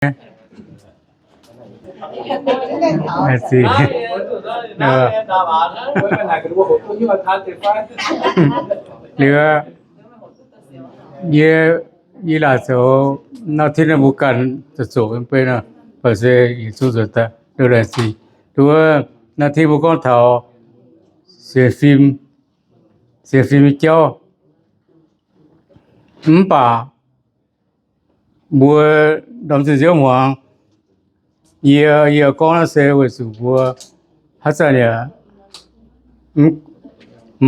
Liuz, yie, yie laaic zoux nor, tin mbuo ganh zoux zoqc mv bei nor, baac se yietc zungv zoux daaih ndongc naaic sic. Nduov, nor tin mbuo gorngv taux sienx fim, sienx fim nyei jauv, mv baac mbuo ndorm zinh nziouv hmuangx, yie, yie gorngv naaiv se weic zuqc mbuo haaix zanc yaac,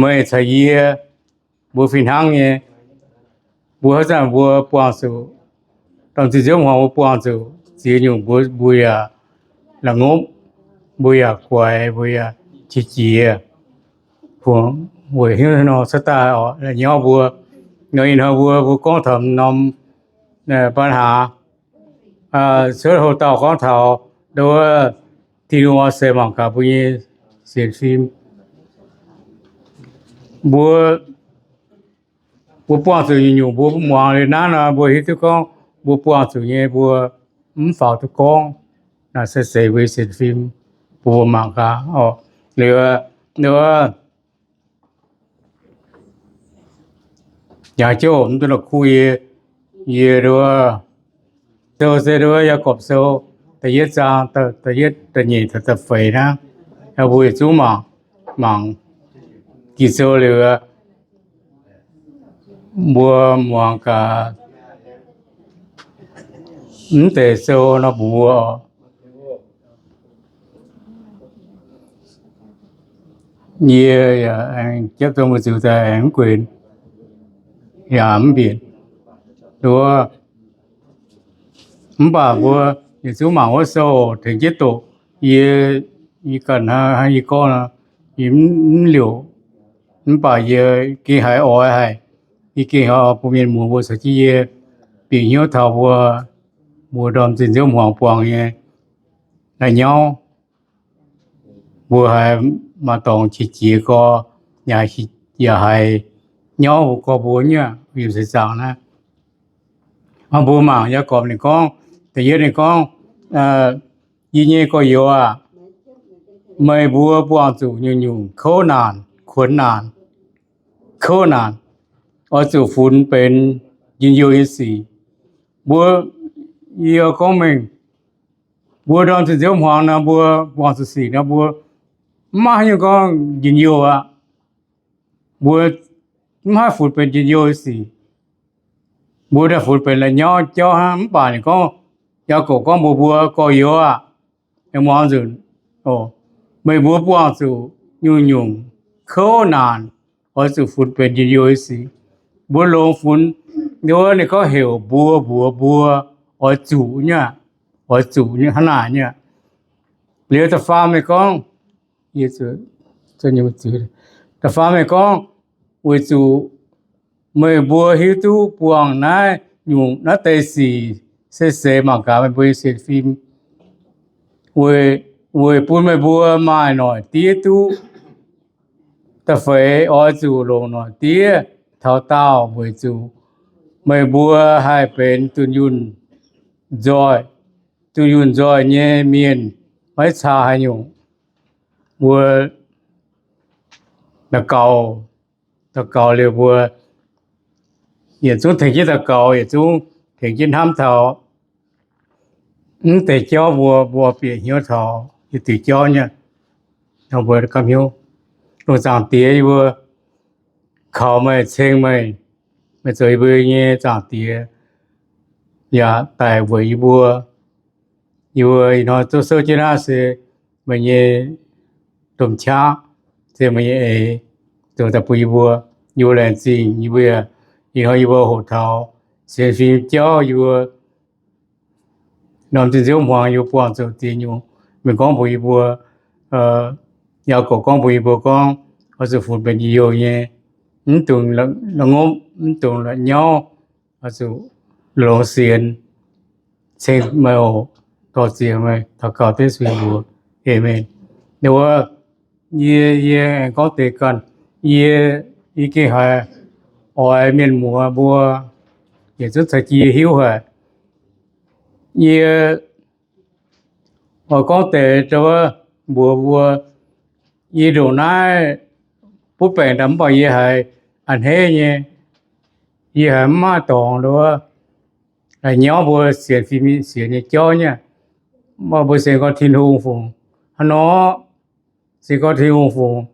meih caux yie, mbuo fih hnangv nyei, mbuo haaix zanc mbuo buangh zuqc, ndorm zinh nziouv hmuangx mbuo buangh zuqc ziex nyungc, mbuo, mbuo yaac la'ngopv, mbuo yaac guaix, mbuo yaac qiex jiez, weic hiuv nor cuotv daaih oc, la'nyauv mbuo. Nor ih hnoi mbuo, mbuo gorngv taux norm ปัญหา cuotv houc dauh gorngv taux nduov, Tin-Hungh oix se mangc gaax mbuo nyei sienx fim. Mbuo, mbuo buangh zuqc nyungc-nyungc, mbuo muangx liuz naaiv nor, mbuo hiuv duqv gorngv mbuo buangh zuqc nyei mbuo mv faaux duqv gorngv. Naaiv se seix mbuo nyei sienx fim, mbuo mangc gaax oc. Liuz, nduov, yangh jouv mv duqv la'kuqv yie, yie nduov, sou se nduov Yaagorpc Sou da'yietv zaang, da'yietv, da'nyeic, da'feix naaiv, mbuo yietc zungv mangc, mangc Ging-Sou liuz, mbuo muangx gaax mv deix sou nor mbuox yie, yaac aengx japv dongh mbuo ziux daaih aengx mv guenx, yaac mv mbienc. Nduov, mv baac mbuo yietc zungv mangc wuov sou tengx jienv doqc. Yie, yie ganh hnangv yie gorngv nor, yie mv liouc, mv baac yie gengh haiz oix haic. Yie gengh haiz bun mienh muoz mbuo caux jienv yie bieqc hnyouv taux mbuo, mbuo ndorm zinh nziouv hmuangx buangh nyei la'nyauv. Mbuo haiz maaih dorngx qiex jiez gorx, yaac haiz nyauv gorx mbuo nyei yiem seix zaangc naaiv. Mbuo mangc Yaagorpc ninh gorngv, da'yietv ninh gorngv, Yie nyei gorx-youz aah! Meih mbuo buangh zuqc nyungc-nyungc kouv naanc, kuonx naanc, kouv naanc, oix zuqc funx benx njien-youh nyei sic. Mbuo, yie gorngv mengh, mbuo ndorm zinh nziouv hmuangx nor, mbuo buangh zuqc sic nor, mbuo mv maaih haaix nyungc gorngv njien-youh aqv. Mbuo mv haih funx benx njien-youh nyei sic. Mbuo daaih funx benx la'nyauv jauv hnangv. Mv baac ninh gorngv, Yaagorpc gorngv mbuox mbuo, Gorx-youz aah! Muangx nzunc, meih mbuo buangh zuqc nyungc-nyungc kouv naanc, oix zuqc funx benx njien-youh nyei sic. Mbuo longx funx, nduov ninh gorngv heuc mbuo mbuox mbuo, oix zuqc nyei, oix zuqc nyei hnangv naaic nyei. Liuz da'faam ninh gorngv, da'faam ninh gorngv, weic zuqc meih mbuo hiuv duqv buangh naaiv nyungc naaiv deix sic se seix mangc gaax meih mbuo nyei sienx fim, weic, weic bun meih mbuo maaih noic diev duqv. Da'feix oix zuqc longc noic diev taux daauh weic zuqc meih mbuo haih benx dunh yunh nzoih, dunh yunh nzoih nyei mienh maiv caa haaix nyungc. Mbuo daux gaux, daux gaux liuz mbuo yietc zungv tengx jienv daux gaux, yietc zungv tengx jienv hnamv taux mv deix jauv mbuo, mbuo bieqc hnyouv taux yietc diuc jauv nyei, nor mbuo gapv hnyouv. Lungh zaangc Diex, yie mbuo kaux meih, ceng meih, meih zoux yie mbuo nyei zaangc Diex, yaac daic weic yie mbuo. Yie mbuo ih hnoi duqv souv jienv naaiv se meih nyei domh qaqv, se meih nyei eix, zoux daaih bun yie mbuo. Yie mbuo laengz zingh yie mbuo, ih hnoi yie mbuo hoqc taux sienx fim jauv, yie mbuo norm zinh nziouv hmuangx yie mbuo buangh zuqc ziex nyungc. Meih gorngv mbuox yie mbuo, Yaagorpc gorngv mbuox yie mbuo gorngv, oix zuqc funx benx njien-youh nyei, mv dungx la'ngopv, mv dungx la'nyauv, oix zuqc longx sienx. Ceng meih oc. Dor-ziec meih. Daux gaux dengv Yesu nyei mbuox. Aamen. Wuov, yie, yie aengx gorngv deix ganh, yie, yie gengh haiz oix mienh muoz mbuo yietc zungv caux jienv yie hiuv haic. Yie oix gorngv deix mbuox mbuo, yie ndongc naaiv butv baengc daaih mv baac yie haiz a'hneiv nyei. Yie haiz mv maaih dorngx nduov, nyauv mbuo sienx fim sienx nyei jauv nyei. Mv baac mbuo sienx gorngv Tin-Hungh fungc hnangv nor, sienx gorngv Tin-Hungh fungc.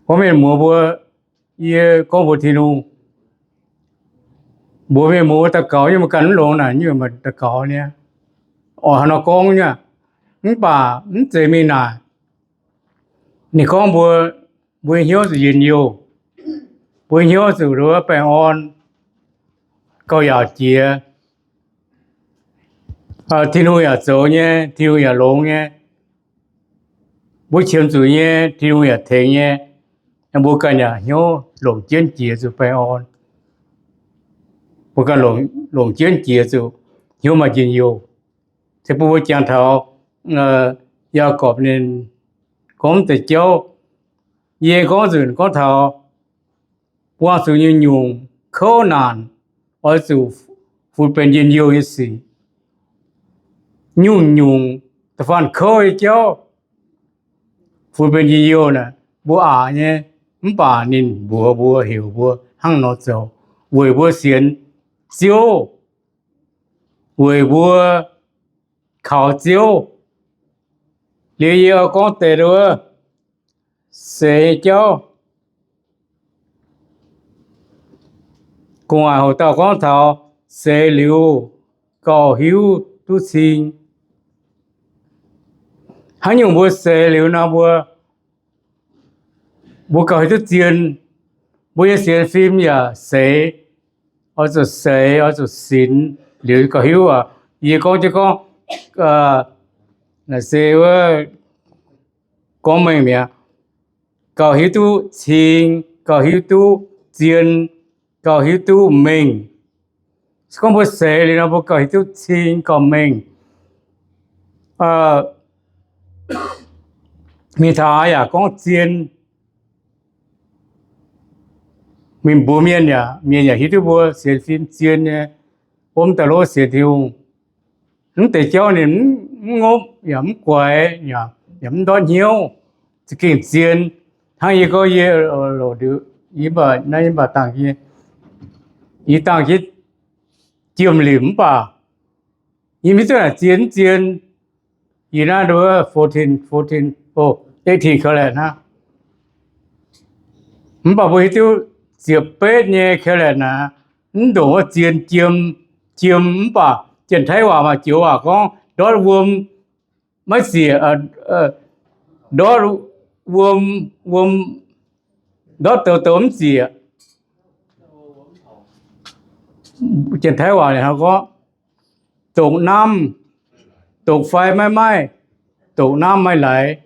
Gorngv mienh muoz mbuo, yie gorngv mbuox Tin-Hungh, mbuox mienh muoz mbuo daux gaux nyei, mbuo ganh mv longx naaic, nyungc maaih daux gaux niaa, oix hnangv nor gorngv nyei. Mv baac mv zeiz mingh naaic. Ninh gorngv mbuo, mbuo nyei hnyouv zuqc njien-youh, mbuo nyei hnyouv zuqc nduov baengh orn, gauh yaauc jiex. Tin-Hungh yaac zoux nyei, Tin-Hungh yaac longx nyei. Mbuo qiemx zuqc nyei, Tin-Hungh yaac tengx nyei. Mbuo ganh yaac hnyouv longc jienv jiex zuqc baengh orn. Mbuo ganh longc jienv jiex zuqc hnyouv maaih njien-youh. Se bun mbuo jangx taux Yaagorpc ninh gorngv deix jauv, yie gorngv nzunc gorngv taux buangh zuqc nyungc-nyungc kouv naanc oix zuqc funx benx njien-youh nyei sic. Nyungc-nyungc da'faanh kouv nyei jauv funx benx njien-youh naaic, mbuo aqc nyei. Mv baac ninh mbuox mbuo, heuc mbuo hnangv nor zoux weic mbuo sienx Ziouv, weic mbuo kaux Ziouv. Liuz yie gorngv deix wuov seix nyei jauv. Gu'nguaaic hoc dauh gorngv taux seix liuz gauh hiuv duqv cing. Haaix nyungc mbuo seix liuz nor, mbuo, mbuo gauh hiuv duqv zien. Mbuo nyei sienx fim yaac seix, oix zuqc seix, oix zuqc sinx liuz gauh hiuv aqv. Yie gorngv jienv gorngv, naaic se wuov gorngv mengh mi'aqv. Gauh hiuv duqv cing, gauh hiuv duqv zien, gauh hiuv duqv mengh. Se gorngv mbuo seix liuz nor, mbuo gauh hiuv duqv cing gauh mengh. Mingh taux yaac gorngv zien. Mingh mbuox mienh yaac, mienh yaac hiuv duqv mbuo sienx fim zien nyei, mv daaih lov sienx Tin-Hungh. Mv deix jauv ninh mv ngopv yaac mv guaix, yaac mv ndortv hnyouv, za'gengh zien. Hnangv yie gorngv yie, yie mv baac dangh, yie dangh jienv jiem limc mv baac yie mv hiuv duqv naaic zien mv zien. Yie naaiv nduov fourteen, fourteen, oh, eighteen kalendarь hnangv. Mv baac mbuo hiuv duqv ziepc betv nyei kalendarь naaic, mv ndongc wuov zien jiem, jiem mv baac Janx-Taiv waac maaih joux waac gorngv ndortv wuom maiv ziec, ndortv wuom, wuom, ndortv douz douz mv ziec. Janx-Taiv waac ninh gorngv, dongc namv, dongc fai maiv maaih, dongc namv maiv laaix.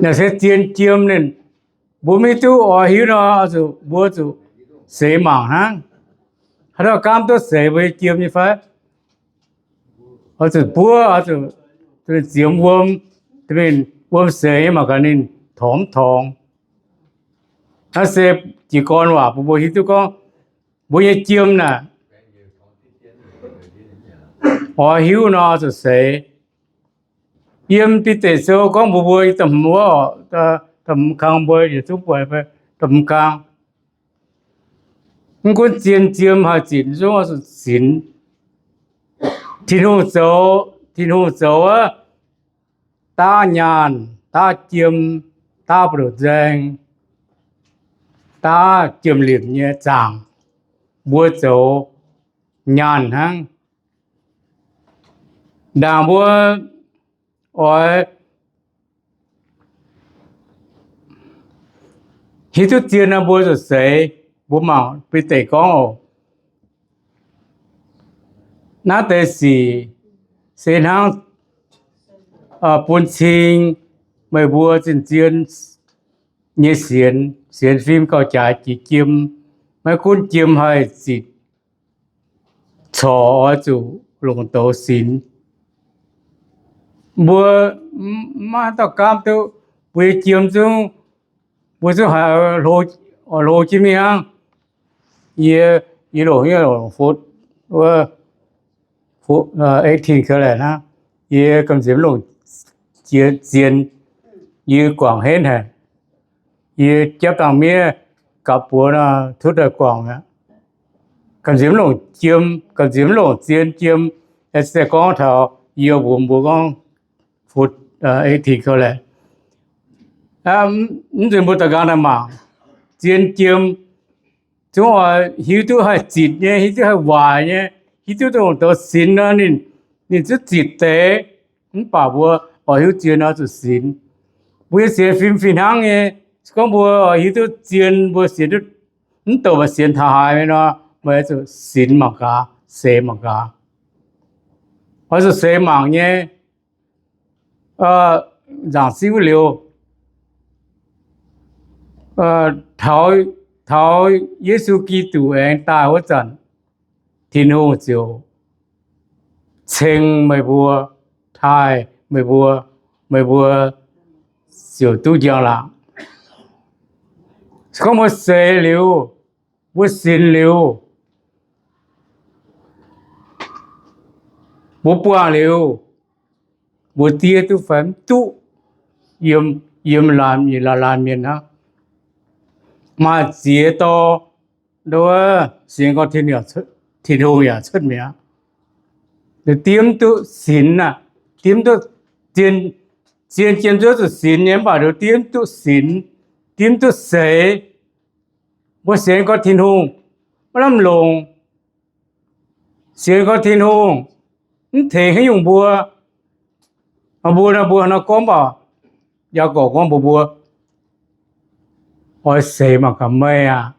Naaic se zien jiem ninh, mbuo maiv duqv oix hiuv nor, zuqc mbuo zuqc seix mangc hnangv. Haaix dauh gaamv duqv seix mbuo nyei jiem nyei fai? Oix zuqc buov, oix zuqc ziemx wuom, mingh wuom seix mangc gaax ninh torngx mv torngx. Naaiv se jiez gorn waac bun mbuo hiuv duqv gorngv mbuo nyei jiem naaic, oix hiuv nor zuqc seix. Yiem Bide Sou gorngv mbuox mbuo, da'hmz wuov, da'hmz kang mbuo yietc zungv buatc, da'hmz kang. Mv gunv zien jiem haih zitc, zungv oix zuqc sinx. Tin-Hungh zoux, Tin-Hungh zoux wuov, daav nyaanh, daav jiem, daav buoz-ndoqv nzaeng, daav jiem limc nyei zaangc, mbuo zoux nyaanh hnangv. Ndaangc mbuo oix hiuv duqv zien nor, mbuo zuqc seix. Mbuo mangc Bide gorngv oc, naaiv deix sic se hnangv bun cing meih mbuo zien-zien nyei sienx, sienx fim gauh jaaix jiex jiem. Maiv gunv jiem haih zitc, corc oix zuqc longc douz sinx. Mbuo maiv dauh gaamv duqv mbuo nyei jiem zungv, mbuo zungv haiz hlo jienv mingh hnangv. Yie, yie longc nyei longc fotv, wuov, eighteen keu laeh hnangv, yie gamh nziex mv longc zien, yie guangc henv haic. Yie japv dangh miev gapv buoz nor, tov daaih guangc aqv. Gamh nziex mv longc jiem, gamh nziex mv longc zien jiem. Daaih gorngv taux yie mbuox mbuo gorngv, eighteen keu laeh, mv nzunc mbuo daaih nqaang daaih mangc, zien jiem zungv oix hiuv duqv haih zitc nyei, hiuv duqv haih waaic nyei, hiuv duqv dongh douz sinx nor, ninh, ninh zungv zitc deix. Mv baac mbuo oix hiuv zien oix zuqc sinx. Mbuo nyei sienx fim fih hnangv nyei. Se gorngv mbuo oix hiuv duqv zien, mbuo sienx duqv, mv douc maaih sienx taux haaix nyei nor, meih oix zuqc sinx mangc gaax, seix mangc gaax. Oix zuqc seix mangc nyei. Nzaangc siuv liuz, taux, taux Yesu Giduc aengx daaih wuov zanc, Tin-Hungh ziouc ceng meih mbuo, taaih meih mbuo, meih mbuo ziouc duqv njang-laangc. Se gorngv mbuo seix liuz, mbuo sinx liuz, mbuo buangh liuz, mbuo diev duqv fai mv duqv? Yiem, yiem laanh, laanh mienh hnangv. Maaih ziex dauh, nduov, sienx gorngv Tin-Hungh yaac cuotv mi'aqv. Diev mv duqv sinx aqv. Diev mv duqv, zien, zien jiem zuov zuqc sinx nyei, mv baac nduov diev mv duqv sinx, diev mv duqv seix. Mbuo sienx gorngv Tin-Hungh maiv lamh longc. Sienx gorngv Tin-Hungh mv tengx haaix nyungc mbuo. Mbuo nor, mbuo nor gorngv mv baac Yaagorpc gorngv mbuox mbuo, oix seix mangc gaax meih aac.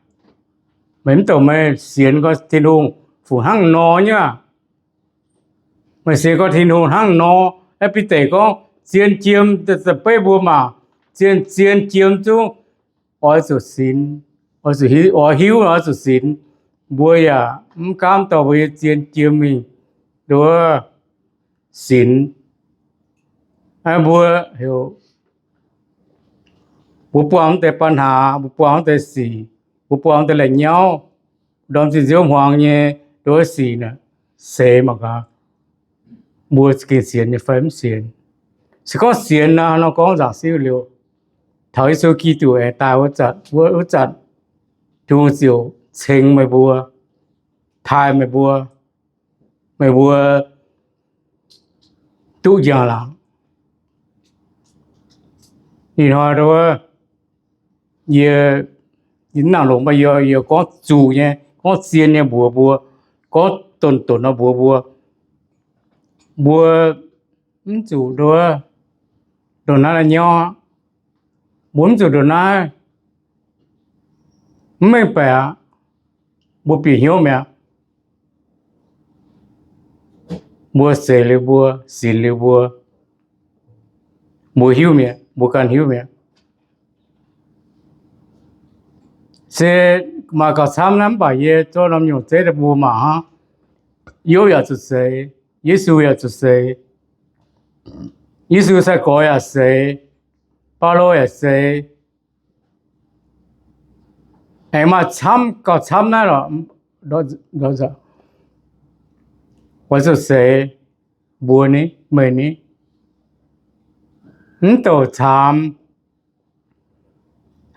Meih mv douc meih sienx gorngv Tin-Hungh fungc hnangv nor nyei aac. Meih sienx gorngv Tin-Hungh hnangv nor. Aa, Bide gorngv zien jiem, beiv mbuo mangc, zien, zien jiem zungv oix zuqc sinx, oix hiuv, oix zuqc sinx. Mbuo yaac mv gaamv dorh mbuo nyei zien jiem mingh nduov sinx. Mbuo heuc, mbuo buangh wuov deix ปัญหา, mbuo buangh wuov deix sic, mbuo buangh wuov deix la'nyauv, ndorm zinh nziouv hmuangx nyei nduov sic naaic, seix mangc gaax, mbuo gengh sienx nyei fai mv sienx. Se gorngv sienx nor, nor gorngv nzaangc siuv liuz, taux Yesu Giduc aengx daaih wuov zanc, wuov zanc, Tin-Hungh ziouc ceng meih mbuo, taaih meih mbuo, meih mbuo duqv njang-laangc. Ih hnoi nduov, yie, yie mv nangc longc, yie, yie gorngv zuqc nyei, gorngv zien nyei mbuox mbuo, gorngv donx-donx nor mbuox mbuo, mbuo mv zuqc nduov, ndongc naaiv la'nyauv, mbuo mv zuqc ndongc naaiv, mv mengh baeqc aqv. Mbuo bieqc hnyouv mi'aqv. Mbuo seix liuz mbuo, sinx liuz mbuo, mbuo hiuv mi'aqv, mbuo ganh hiuv mi'aqv. Se maaih gauh camv naaiv, mv baac yie zorqv norm nyungc zeiv daaih bun mbuo mangc hnangv. Yopv yaac zuqc seix, Yesu yaac zuqc seix, Yesu sai-gorx yaac seix, Baulo yaac seix. Aengx maaih camv, gauh camv naaiv lorqc. Oix zuqc seix, mbuo ni, meih ni, mv douc caamx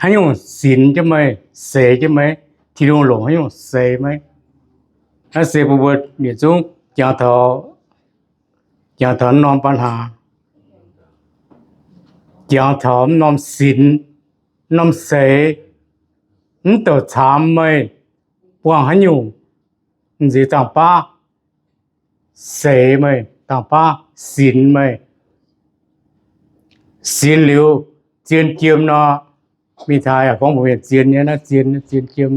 haaix nyungc sinx jienv meih, seix jienv meih, Tin-Hungh longc haaix nyungc seix meih. Naaiv se mbuo, mbuo yietc zungv jangx taux, jangx taux norm ปัญหา, jangx taux norm sinx, norm seix, mv douc caamx meih buangh haaix nyungc, m'nziex dangh baav seix meih, dangh baav sinx meih. Sinx liuz zien jiem nor, mingh taux yaac gorngv mbuox mienh zien nyei, naaiv zien, zien jiem.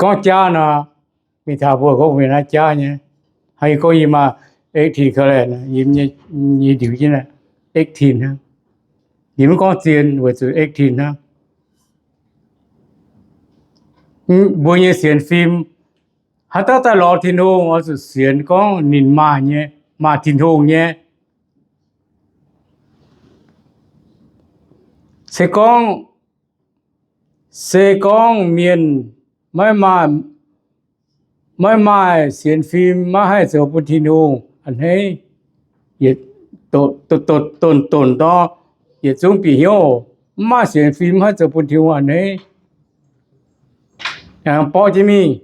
Gorngv jaav nor, mingh taux mbuo gorngv mbuox mienh naaiv jaav nyei. Hnangv yie gorngv yie maaih eighteen keu laeh, yie ndiux jienv eighteen hnangv. Yie mv gorngv zien weic zuqc eighteen hnangv. Mbuo nyei sienx fim, haaix dauh daaih lorz Tin-Hungh oix zuqc sienx gorngv ninh maaih nyei, maaih Tin-Hungh nyei. Se gorngv, se gorngv mienh maiv maaih, maiv maaih sienx fim maiv haih zoux bun Tin-Hungh a'hneiv. Yietc, donx-donx nor, yietc zungv bieqc hnyouv, mv maaih sienx fim maiv haih zoux bun Tin-Hungh a'hneiv. Aengx borqv jienv mingh,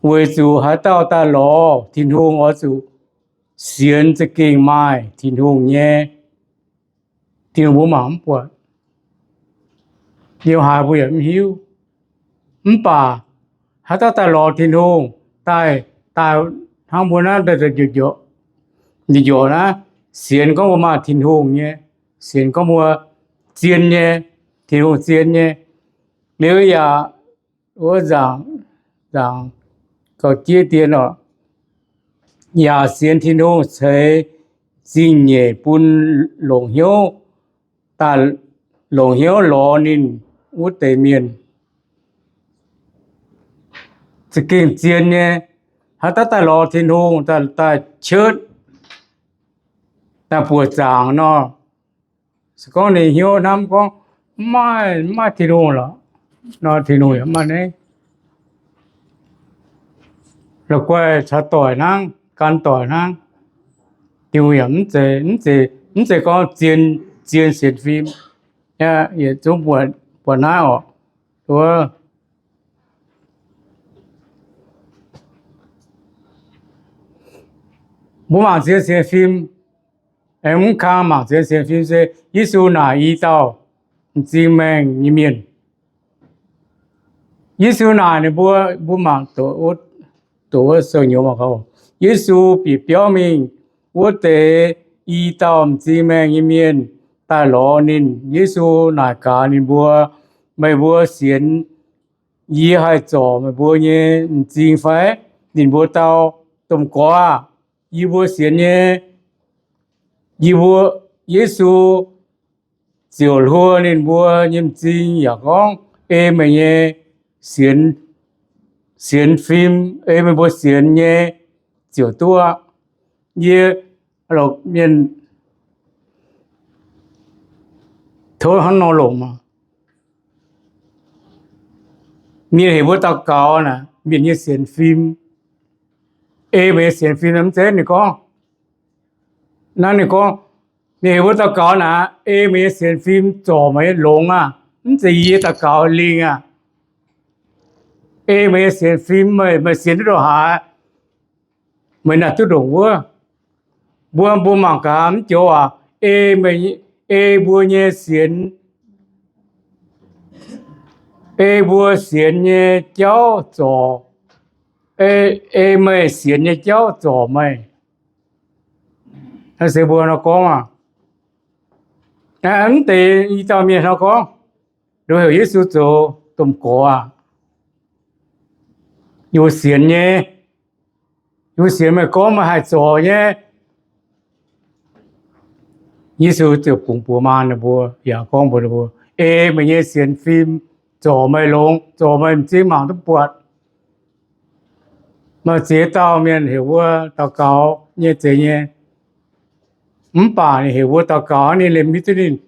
weic zuqc haaix dauh daaih lorz Tin-Hungh oix zuqc sienx za'gengh maaih Tin-Hungh nyei. Tin-Hungh mbuo mangc mv buatc, yiem haaix mbuo yaac mv hiuv. Mv baac haaix dauh daaih lorz Tin-Hungh, daaih, daaih hnangv mbuo naaiv njorqc, njorqc naaiv, sienx gorngv mbuo maaih Tin-Hungh nyei, sienx gorngv mbuo zien nyei, Tin-Hungh zien nyei. Liuz yaac wuov nzaangc, nzaangc gauh jieqv dien oc, yaac sienx Tin-Hungh ceix zingh nyeic bun longc hnyouv, daaih longc hnyouv lorz ninh wuov deix mienh. Za'gengh zien nyei. Haaix dauh daaih lorz Tin-Hungh, daaih, daaih cietv, daaih buoqc zaangc nor, se gorngv ninh hnyouv hnamv gorngv, mv maaih, mv maaih Tin-Hungh lorqc, nor Tin-Hungh yaac mv maaih naaiv. La'guaih caux doic hnangv, gan doic hnangv. Tin-Hungh yaac mv zeiz, mv zeiz, mv zeiz gorngv zien, zien sienx fim. Yietc zungv buatc naaiv oc. Mbuo mangc zien sienx fim, aengx mv kang mangc zien sienx fim se Yesu naaic i dauh m'zing maengh nyei mienh. Yesu naaic ninh mbuo, mbuo mangc doqc wuov sou-nyuoz mangc gaax, Yesu bieqc biauv mingh, wuov deix i dauh m'zing maengh nyei mienh daaih lorz ninh. Yesu naaic gaax ninh mbuo, meih mbuo sienx yie haih zorc meih mbuo nyei m'zing fai? Ninh mbuo dau, Domh Gorx aah, yie mbuo sienx nyei. Yie mbuo, Yesu ziouc hluo ninh mbuo nyei m'zing yaac gorngv, Ei meih nyei sienx, sienx fim, ei meih mbuo sienx nyei ziouc duqv aqv. Yie, mienh tov hnangv nor longc, mienh heuc mbuo daux gaux naaic, mienh nyei sienx fim, Ei meih nyei sienx fim, mv zeiz ninh gorngv. Naaiv ninh gorngv, mienh heuc mbuo daux gaux naaic, Ei meih nyei sienx fim zorc meih nyei longx aah! Mv zeiz yie daux gaux lingh aah! Ei meih nyei sienx fim, meih, meih sienx duqv ndongc haaix, meih naaic duqv ndongc wuov. Mbuo, mbuo mangc gaax, mv joux aac, ei, ei mbuo nyei sienx, ei mbuo sienx nyei jauv zorc, ei meih sienx nyei jauv zorc meih. Naaiv se mbuo nor gorngv aah. Mv deix i dauh mienh nor gorngv, nduov heuc Yesu zoux Domh Gorx aah, yie mbuo sienx nyei, yie mbuo sienx meih gorngv meih haih zorc nyei. Yesu ziouc bungx buoz maan ninh mbuo, yaac gorngv mbuox ninh mbuo, Ei meih nyei sienx fim zorc meih longx, zorc meih m'zing mangc duqv buatc. Maaih ziex dauh mienh heuc mbuo daux gaux nyei zeiz nyei, mv baac ninh heuc mbuo daux gaux, ninh liemh hiuv duqv ninh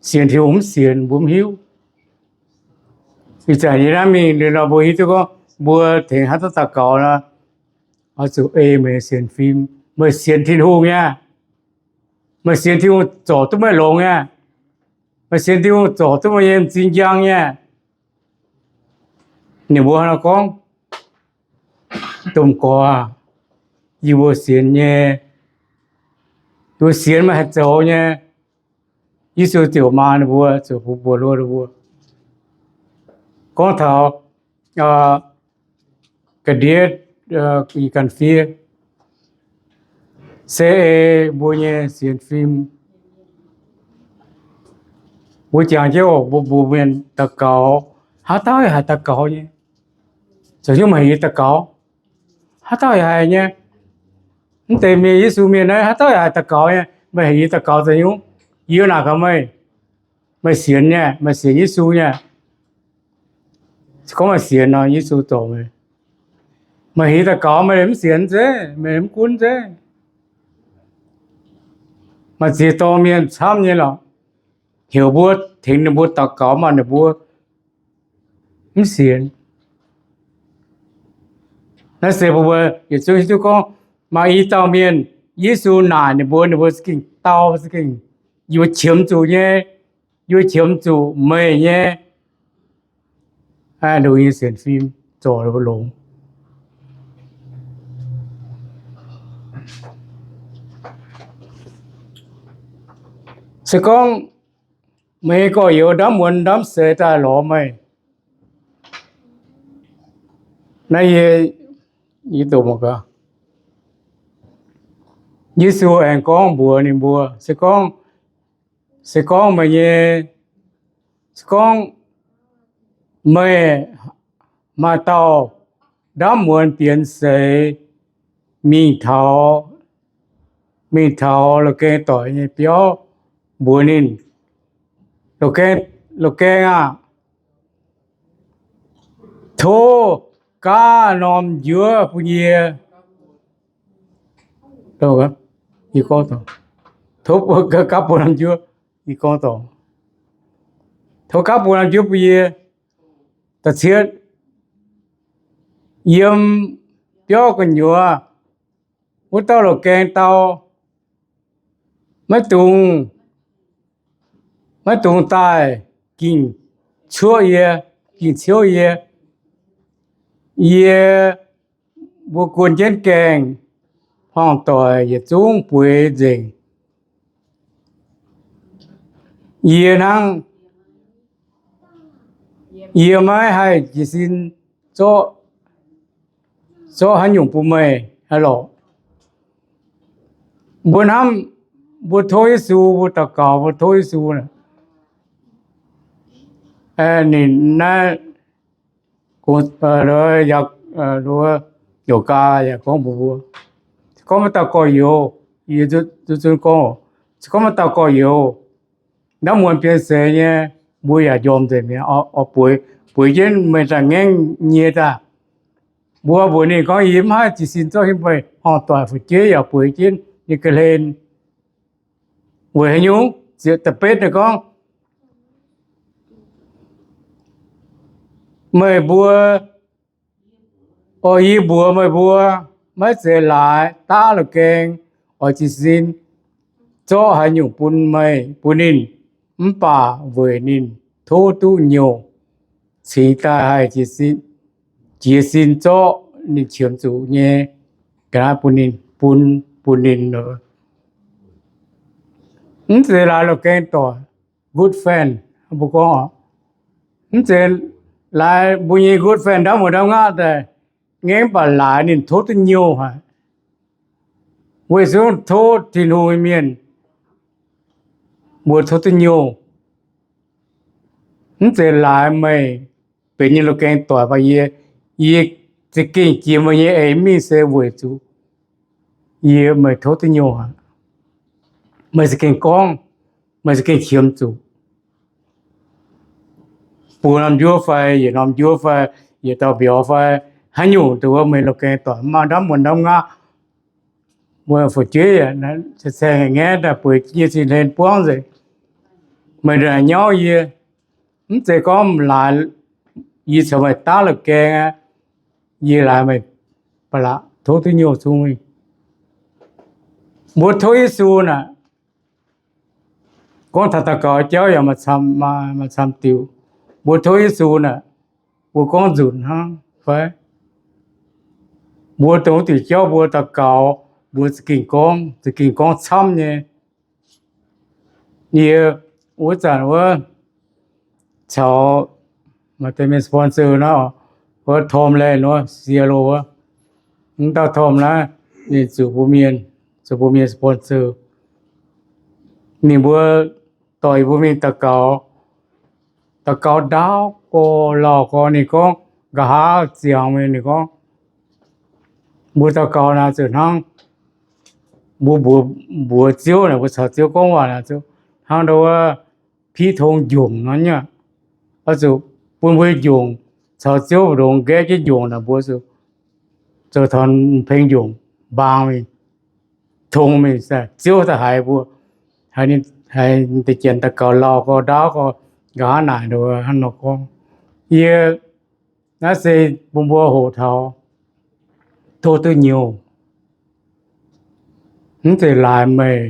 sienx Tin-Hungh mv sienx, mbuo mv hiuv. Ih zanc yie naaiv mingh liuz nor, mbuo hiuv duqv gorngv mbuo tengx haaix dauh daux gaux nor, oix zuqc ei meih nyei sienx fim. Meih sienx Tin-Hungh nyei, meih sienx Tin-Hungh zorc duqv meih longx nyei, meih sienx Tin-Hungh zorc duqv meih nyei m'zing njang nyei. Ninh mbuo nor gorngv, Domh Gorx aah, yie mbuo sienx nyei, yie mbuo sienx meih haih zoux nyei. Yesu ziouc maan ninh mbuo, ziouc bungx buoz-luoqc ninh mbuo, gorngv taux ga'ndiev, ganh fiev, se ei mbuo nyei sienx fim. Mbuo jangx jienv oc, mbuo mbuox mienh daux gaux, haaix dauh yaac haih daux gaux nyei. Zoux nyungc meih heuc yie daux gaux? Haaix dauh yaac haiz nyei. Mv deix mienh, Yesu mienh naaiv haaix dauh yaac haiz daux gaux nyei. Meih heuc yie daux gaux zoux nyungc? Yie naaic gaax meih, meih sienx nyei, meih sienx Yesu nyei? Se gorngv meih sienx nor, Yesu zorc meih. Meih heuc yie daux gaux, meih mv sienx zeiz, meih mv gunv zeiz. Maaih ziex dorngx mienh camv nyei lorqc, heuc mbuo tengx ninh mbuo daux gaux, maaih ninh mbuo mv sienx. Naaiv se mbuo yietc zungv hiuv duqv gorngv maaih i dauh mienh, Yesu naaic ninh mbuo, ninh mbuo za'gengh dau, za'gengh yie qiemx zuqc nyei, yie qiemx zuqc meih nyei. Aa, lungh nyei sienx fim zorc longx. Se gorngv meih nyei gorx-youz ndamv muonz ndamv seix daaih lorz meih, naaiv yie, yie doqc mangc gaax. Yesu aengx gorngv mbuox ninh mbuo, se gorngv, se gorngv meih nyei, se gorngv meih maaih dauh ndamv muonz bienx seix mingh taux, mingh taux la'gaeng doic nyei biauv mbuox ninh, La'gaeng, la'gaeng aah! Tov gaav norm njuov bun yie. Tov gaav bun norm njuov, tov gaav bun norm njuov bun yie. Da'cietv, yiem biauv gu'nyuoz wuov dauh la'gaeng dau, maiv dungx, maiv dungx daaih ging cuoqv yie, ging ciouv yie. Yie mbuo guon jienv gaengh, horngh doic yietc zungv bueix nzengc. Yie hnangv, yie maiv haih jiez sin zorqv, zorqv haaix nyungc bun meih lorqc. Mbuo hnamv, mbuo tov Yesu, mbuo daux gaux, mbuo tov Yesu, ninh naaiv yaac gorngv mbuox mbuo, gorngv maaih dauh gorx-youz, yie zuqc zunv gorngv, se gorngv maaih dauh gorx-youz ndamv muonz bienx seix nyei, mbuo yaac njormh nzengc mi'aqv, bueix, bueix jienv meih daaih ngaengv nyie daaih. Mbuo mbuox ninh gorngv, Yie mv haih jiez sin zorqv meih horngh doic fu'jueiv yaac bueix jienv nyei ga'hlen. Weic haaix nyungc? Ziepc da'betv ninh gorngv, Meih mbuo, oix, yie mbuox meih mbuo, maiv zeiz laaix daav la'gaeng oix jiez sin zorqv haaix nyungc bun meih, bun ninh, mv baac weic ninh tov duqv nyouh cingx daaih haih jiez sin zorqv ninh qiemx zuqc nyei ga'naaiv bun ninh, bun, bun ninh. Mv zeiz laaix la'gaeng doic, good friend, mbuo gorngv, mv zeiz laaix mbuo nyei good friend ndamv muonz ndamv ngaaqv daaih, ngaengv baac laaix ninh tov duqv nyouh haic. Weic zuqc tov Tin-Hungh nyei mienh, mbuo tov duqv nyouh. Mv zeiz laaix meih benx nyei la'gaeng doic baac yie, yie za'gengh jiex meih nyei eix mingh se weic zuqc yie, meih tov duqv nyouh aqv. Meih za'gengh gorngv, meih za'gengh qiemx zuqc buo norm njuov fai yietc norm njuov fai yietc dauh mbiauz fai haaix nyungc dongh wuov meih la'gaeng doic maaih ndamv muonz ndamv ngaaqv, mbuo fu'jueiv yaac caeng-caeng ngaeqv daaih bueix jienv nyei sin hlen buangv nzengc. Meih ndongc naaic nyauv yie, mv zeiz gorngv laaix yie caux meih daav la'gaeng aqv. Yie laaix meih ba'laqc tov duqv nyouh cong mingh. Mbuo tov Yesu naaic, gorngv taux daux gaux jauv yaac maaih camv diuc. Mbuo tov Yesu naaic, mbuo gorngv nzunc hnangv fai? Mbuo dongh wuov diuc jauv mbuo daux gaux, mbuo za'gengh gorngv, za'gengh gorngv camv nyei. Yie wuov zanc wuov caux maaih deix mienh sponsor nor, wuov Tom Land wuov, Seattle wuov, wuov dauh Tom naaiv, ninh zuqc mbuo mienh, zuqc mbuo mienh sponsor. Ninh mbuo dorh yie mbuo mingh daux gaux, daux gaux ndaauv gorx lauh gorx, ninh gorngv, nqa'haav ziangx mingh ninh gorngv, mbuo daux gaux naaic zuqc hnangv mbuo mbuox, mbuox Ziouv naaic, mbuo caux Ziouv gorngv waac naaic zuqc hnangv ndau wuov piv tong njongc nor nyei aqv. Oix zuqc bun mbuo nyei njongc caux Ziouv mbu'ndongx nqaeqv jienv njongc naaic, mbuo zuqc zoux taux m'peng njongc mbaang mingh, tong mingh, Ziouv daaih haiz mbuo, haiz deix janx daux gaux lauh gorx ndaauv gorx, nqa'haav naaic nor hnangv nor gorngv. Yie Naaiv se bun mbuo hoqc taux tov duqv nyungc. Mv zeiz laaix meih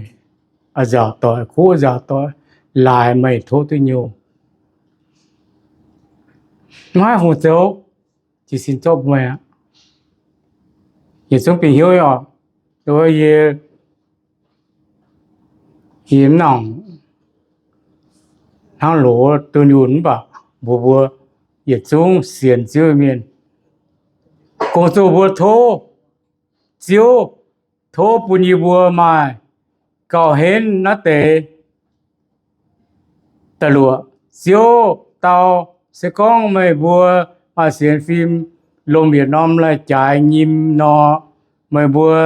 nzaaux doic, kuv nzaaux doic, laaix meih tov duqv nyungc. Maiv hungh zoux, jiez sin zorqv meih aqv. Yietc zungv bieqc hnyouv oc. Yie, yie mv nangc hnangv loz dunh yunh mv baac mbuox mbuo yietc zungv sienx Ziouv mienh, gong-zoh mbuo tov Ziouv, tov bun yie mbuo maaih gauh henv naaiv deix da'luoqc. Ziouv dau, se gorngv meih mbuo maaih sienx fim lomh yietc norm lai-jaaix nyim nor, meih mbuo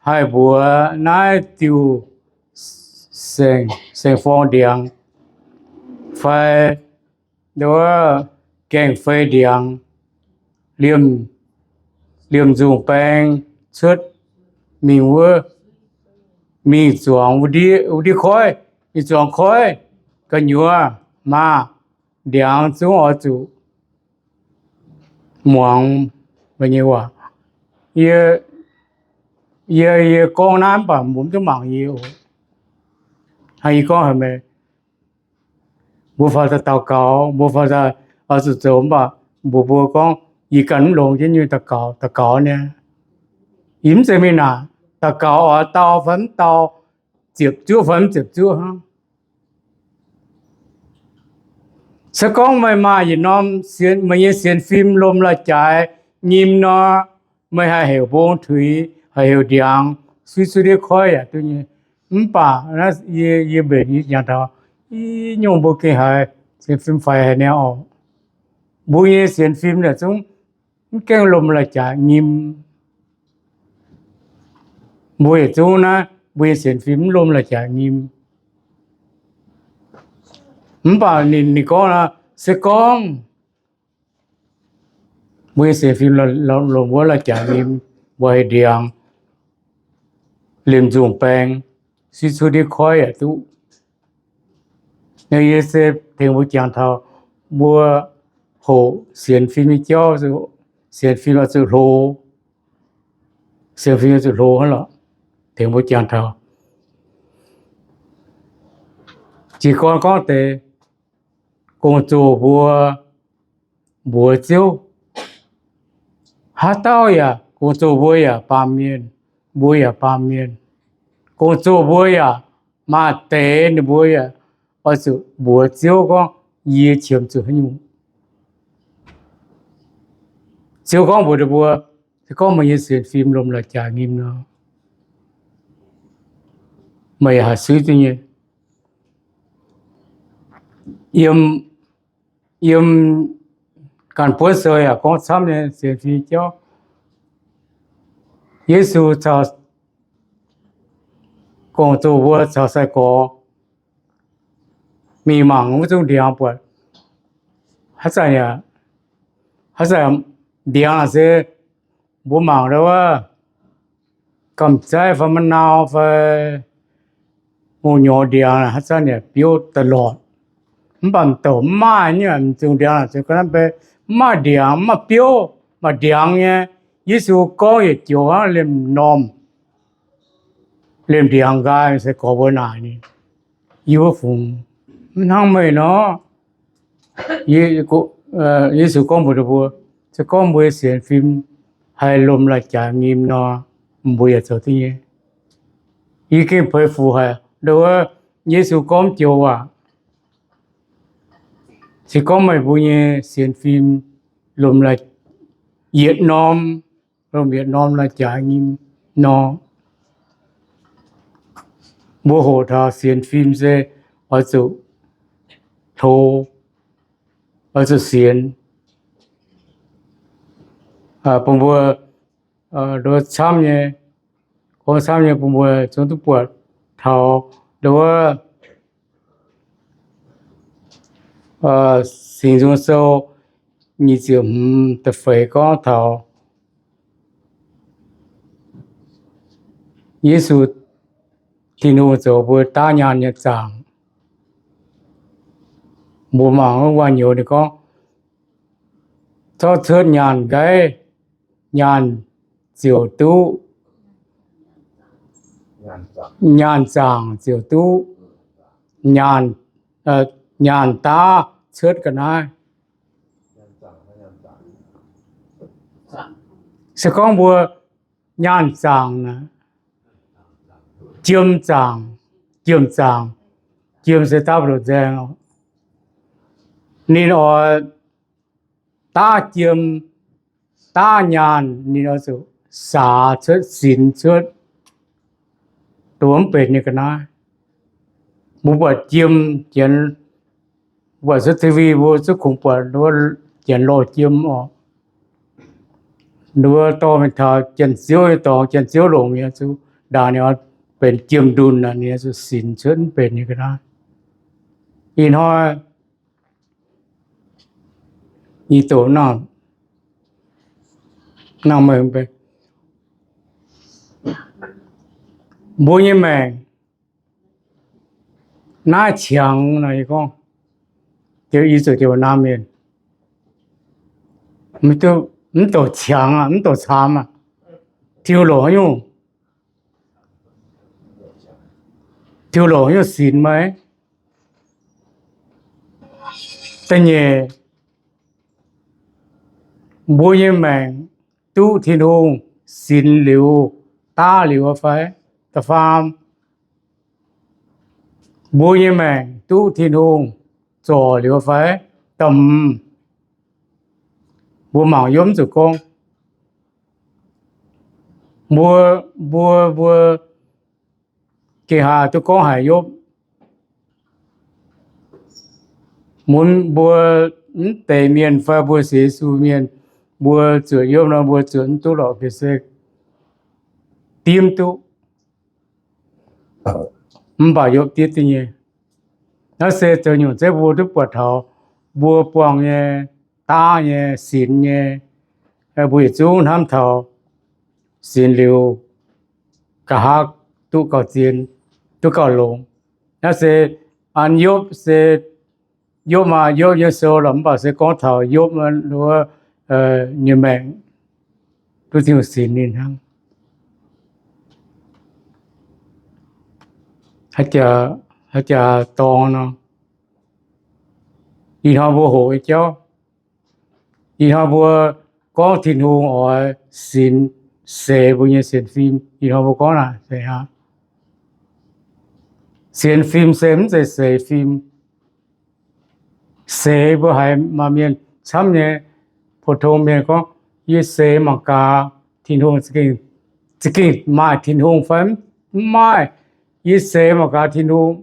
haih mbuox naaiv diuh saeng, saeng-forng ndiangx fai nduov gaengh fei ndiangx, liemh, liemh nzungh baeng cuotv mingh wuov, mingh zuangx wuov ndiev, wuov ndiev koiv, mingh zuangx koiv gu'nyuoz maah, ndiangx zungv oix zuqc muangx meih nyei waac. Yie, yie, yie gorngv naaiv mv baac mbuo mv duqv mangc yie oc. Hnangv yie gorngv haic meih, mbuo faaux daaih daux gaux, mbuo faaux daaih oix zuqc zoux mv baac mbuox mbuo gorngv, yie ganh mv longx jienv nyei daux gaux, daux gaux nyei. Yie mv zeiz mingh naaic daux gaux oix dau fai mv dau, ziepc zuoqv fai mv ziepc zuoqv hnangv. Se gorngv meih maaih yietc norm sienx, meih nyei sienx fim lomh lai-jaaix nyim nor, meih haih heuc mbong tuix, haih heuc ndiangx, suiv cuotv ndiev koiv yaac duqv nyei. Mv baac naaiv yie, yie mbenc yie jangx taux, i, nyungc mbuo gengh haiz sienx fim faix haic niaa oc. Mbuo nyei sienx fim naaic zungv mv gaengh lomh lai-jaaix nyim. Mbuo yietc zungv naaiv mbuo nyei sienx fim mv lomh lai-jaaix nyim. Mv baac ninh, ninh gorngv nor, se gorngv mbuo nyei sienx fim lomh wuov lai-jaaix nyim, mbuo haih ndiangx, liemh nzungh baeng, suiv cuotv ndiev koiv yaac duqv. Yie se tengx mbuo jangx taux mbuo hoqc sienx fim nyei jauv, sienx fim oix zuqc hlo, sienx fim oix zuqc hlo hnangv lorqc. Tengx mbuo jangx taux jiez gorn gorngv deix, gong-zoh mbuo mbuox Ziouv, haaix dauh yaac gong-zoh mbuo yaac baamh mienh, mbuo yaac baamh mienh. Gong-zoh mbuo yaac maaih deix ninh mbuo yaac oix zuqc mbuox Ziouv gorngv, yie qiemx zuqc haaix nyungc. Ziouv gorngv mbuox ninh mbuo, se gorngv meih nyei sienx fim lomh lai-jaaix nyim nor, meih yaac haih suiv duqv nyei. Yiem, yiem ganh buonv sou yaac gorngv camv nyei sienx fim jauv. Yesu caux gong-zoh mbuo caux sai-gorx mingh mangc wuov zungv ndiangx buatc, haaix zanc yaac, haaix zanc ndiangx se mbuo mangc ndau wuov, gamh zaiv fai ma'nau fai hungh nyorx ndiangx haaix zanc yaac biouv da'lorqc. Mv baac m'douc mv maaih nyei, m'zungh ndiangx naaic zungv ga'naaiv mv maaih ndiangx, mv maaih biouv, maaih ndiangx nyei. Yesu gorngv yietc joux hnangv liemh normh, liemh ndiangx nqaai, sai-gorx mbuo naaic ninh, yie mbuo fungc mv hnangv meih nor. Yesu gorngv mbuox ninh mbuo, se gorngv mbuo nyei sienx fim haih lomh lai-jaaix nyim nor, mbuo yaac zoux duqv nyei. Yie gengh peix fuc haic ndau wuov, Yesu gorngv joux waac, se gorngv meih mbuo nyei sienx fim lomh lai, yietc norm, lomh yietc norm lai-jaaix nyim nor, mbuo hoqc taux sienx fim se oix zuqc hlo, oix zuqc sienx. Bun mbuo, nduov camv nyei, gorngv camv nyei bun mbuo zungv duqv buatc taux nduov Singx Nzung Sou nyic ziepc hmz da'feix gorngv taux Yesu, Tin-Hungh zoux mbuo daav nyaanh nyei zaangc. Mbuo mangc wuov waac-nyouz ninh gorngv, Zorqv cuotv nyaanh nqaiv, nyaanh ziouc duqv, nyaanh zaangc ziouc duqv, nyaanh, nyaanh daav cuotv ga'naaiv. Se gorngv mbuo nyaanh zaangc, jiem zaangc, jiem zaangc, jiem se dapv loz nzaeng. Ninh oix daav jiem, daav nyaanh, ninh oix zuqc saax cuotv, sinx cuotv, dongh mv benx nyei ga'naaiv. Mbuo buatc jiem, janx, buatc cuotv T V mbuo zungv kungx buatc wuov janx lorh jiem oc. Wuov dorh mingh taux janx-ziouv nyei dorngx, janx-ziouv longc mingh zuqc ndaangc ninh benx jiem-ndunh, ninh zuqc sinx cuotv mv benx nyei ga'naaiv. Ih hnoi nyei doqc nangh, nangh meih, mbuo nyei maengc naaiv qangx nor, yie gorngv, i zuqc diex naamh mienh mv douc qangx, mv douc caamx aqv. Tiuv longc nyungc, tiuv longc nyungc sinx maiv? Da'nyeic, mbuo nyei maengc duqv Tin-Hungh sinx liuz, daav liuz fai? Da'faam, mbuo nyei maengc duqv Tin-Hungh zorc liuz fai? Da'hmz, mbuo mangc Yopv zuqc gorngv, mbuo, mbuo, mbuo gengh haaix duqv gorngv haic Yopv? Mun mbuo mv deix mienh fai mbuo sienx Yesu mienh, mbuo zuotc Yopv nor, mbuo zuotc mv duqv lorqc, gengh se dimv duqv. Mv baac Yopv diev duqv nyei. Naaiv se zoux nyungc zeiv mbuo duqv buatc taux mbuo buangh nyei, daav nyei, sinx nyei. Mbuo yietc zungv hnamv taux sinx liuz, nqa'haav duqv gauh zien, duqv gauh longx. Naaiv se an Yopv se, Yopv maah, Yopv nyei sou lorqc, mv baac se gorngv taux Yopv wuov nyei maengc duqv Tin-Hungh sinx ninh hnangv. Haaix jaax dorngx nor, ih hnoi mbuo hoqc nyei jauv, ih hnoi mbuo gorngv Tin-Hungh oix sinx, seix mbuo nyei sienx fim. Ih hnoi mbuo gorngv naaic, sienx fim se mv zeiz seix fim. Seix mbuo haiz maaih mienh camv nyei, pou-tong mienh gorngv, yie seix mangc gaax Tin-Hungh za'gengh maaih Tin-Hungh fai mv maaih. Yie seix mangc gaax Tin-Hungh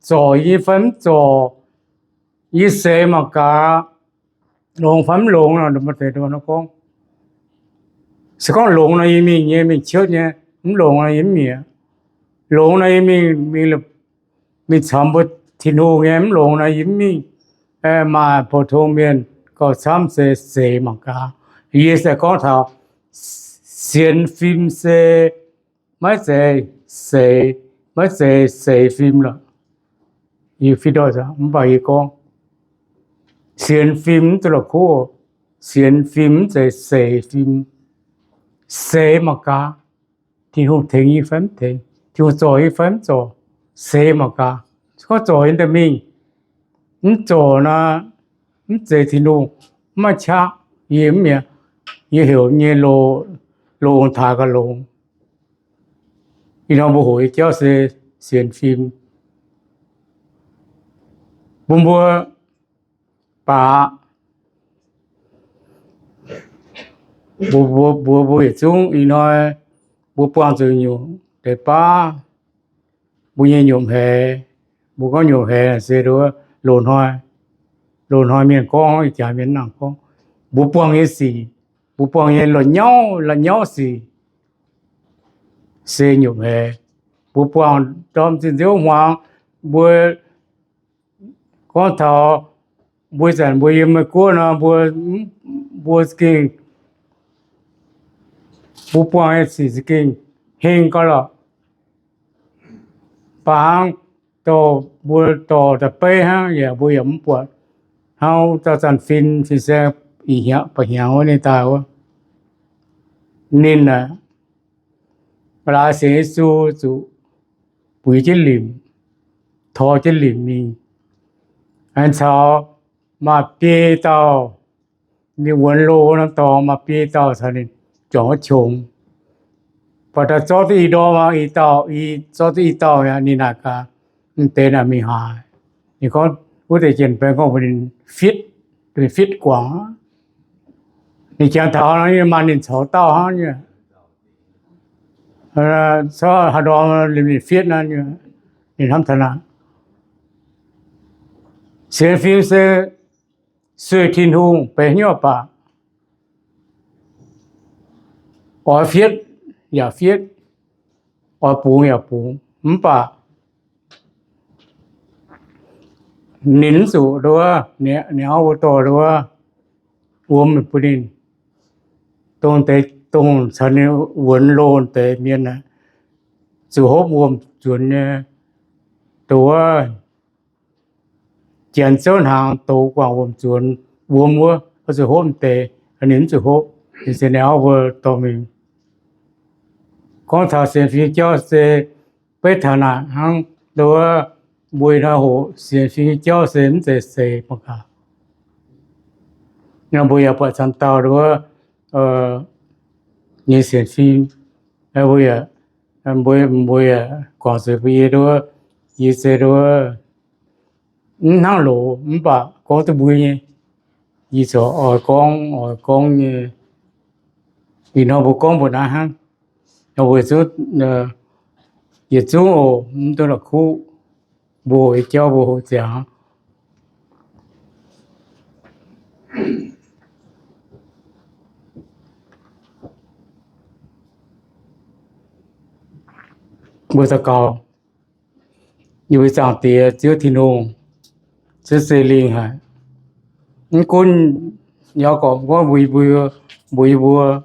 zorc yie fai mv zorc. Yie seix mangc gaax longx fai mv longx nor, gorngv, se gorngv longx nor yie mingh nyei, mingh ciotv nyei. Mv longx nor yie mv mi'aqv. Longx nor yie mingh, mingh camx mbuo Tin-Hungh nyei. Mv longx nor yie mv mingh. Maaih pou-tong mienh gauh camv se seix mangc gaax. Yie se gorngv taux sienx fim se maiv zeiz seix, maiv zeiz seix fim lorqc. Yie fih doic, mv baac yie gorngv, sienx fim mv zeiz la'kuqv. Sienx fim mv zeiz seix fim. Seix mangc gaax, Tin-Hungh tengx yie fai mv tengx, Tin-Hungh zorc yie fai mv zorc. Seix mangc gaax, se gorngv zorc yie daaih mingh. Mv zorc nor, mv zeiz Tin-Hungh, mv maaih qaqv. Yie mv mi'aqv. Yie heuc nyei loz-ong taaix gauh longx. Ih hnoi mbuo hoqc nyei jauv se sienx fim. Bun mbuo baac mbuox mbuo yietc zungv ih hnoi mbuo buangh zuqc nyungc deix baav, mbuo nyei nyomc haiz. Mbuo gorngv nyomc haiz se loz-hnoi, loz-hnoi mienh gorngv, ih jaax mienh nangc gorngv, mbuo buangh nyei sic, mbuo buangh nyei la'nyauv, la'nyauv sic se nyomc haiz. Mbuo buangh ndorm zinh nziouv hmuangx, mbuo gorngv taux mbuo zanc mbuo yiem Meiv Guoqv nor, mbuo, mbuo za'gengh, mbuo buangh nyei sic za'gengh heng gauh lorqc. Mv baac hnangv dorh mbuo dorh da'beiv hnangv yaac mbuo yaac mv buatc. Hnangv dauh zanc fin, fin-saeng ih hnyangx, ba'hnyangx wuov ninh daaih wuov, ninh aeqv, laaix sienx Yesu zuqc buix jienv limc, tor jienv limc mingh. Aengx caux maaih biei dauh, ninh wuonx loh norm dorngx maaih biei dauh caux ninh juangc wuov qongx. Baac daaih zorqv duqv i ndorm, i dauh, i zorqv duqv i dauh aqv, ninh naaic gaax, mv deix naaic mingh haaix. Ninh gorngv wuov deix jien-baeng gorngv mbuox ninh fitv, fitv guangc. Ninh jangx taux nor, maaih ninh caux dauh hnangv nyei. Corc haaix ndorm ninh fitv naaiv, ninh hnamv taux naaic. Sienx fim se sueih Tin-Hungh benx hnyouv baac oix fitv yaac fitv, oix bungx yaac bungx, mv baac ninh mv zuqc nduov, ninh auv mbuo dorh nduov wuom bun ninh. Dongh deix dongh caux ninh wuonx loh deix mienh aeqv, zuqc hopv wuom-nzuonx nyei. Nduov Janx-Zouv hnaangx douz guangc wuom-nzuonx, wuom wuov, oix zuqc hopv deix, ninh mv zuqc hopv. Ninh se ninh auv mbuo dorh mingh. Gorngv taux sienx fim jauv se beiv taux naaic hnangv, nduov mbuo ih hnoi hoqc sienx fim nyei jauv se mv zeiz seix mangc gaax. Nor mbuo yaac buatc camv dauh nduov nyei sienx fim, mbuo yaac, mbuo, mbuo yaac guangc zuqc mbuo yie nduov, yie se nduov mv hnangv loz mv baac gorngv duqv mbuo nyei. Yie corc oix gorngv, oix gorngv nyei. Ih hnoi mbuo gorngv mbuo naaiv hnangv, nor mbuo yietc zungv oc, mv duqv la'kuqv, mbuo hoqc nyei jauv mbuo hoqc ziangx. Mbuo daux gaux. Yie mbuo Zaangc Diex, Ziouv Tin-Hungh, Ziouv Singx Lingh haic. Mv gunv Yaagorpc gorngv mbuox yie mbuo, mbuox yie mbuo,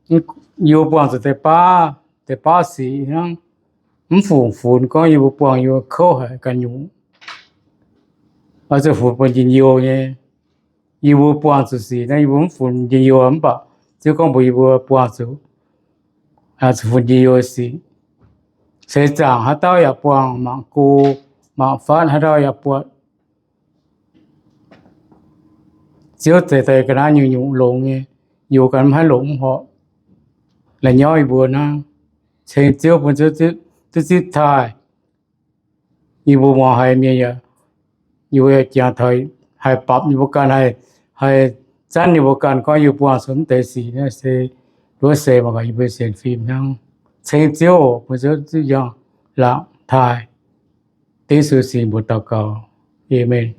yie mbuo buangh zuqc deix baav, deix baav sic hnangv. Mv fungc funx gorngv yie mbuo buangh yie mbuo kouv haic ganh nyungc. Oix zuqc funx buatc njien-youh nyei. Yie mbuo buangh zuqc sic naaiv, yie mbuo mv funx njien-youh mv baac Ziouv gorngv mbuox yie mbuo buangh zuqc, zuqc funx njien-youh sic. Seix zaangc haaix dauh yaac buangh mangc go, mangc fatv haaix dauh yaac buatc. Ziouv zeiz daaih ga'naaiv nyungc-nyungc longx nyei, yie mbuo ganh mv haih longc mv horpc. La'nyauv yie mbuo hnangv. Ceng Ziouv bun Ziouv duqv zipv taaih. Yie mbuo muangx haiz mienh yaac, yie mbuo yaac jangx taux haih bapc yie mbuo ganh, haih, haih zanv yie mbuo ganh gorngv yie mbuo buangh zuqc mv deix sic naaiv se, nduov se mangc gaax yie mbuo sienx fim hnangv. Ceng Ziouv oc, bun Ziouv duqv yangh laangc taaih. Dengv Yesu nyei mbuox daux gaux. Aamen.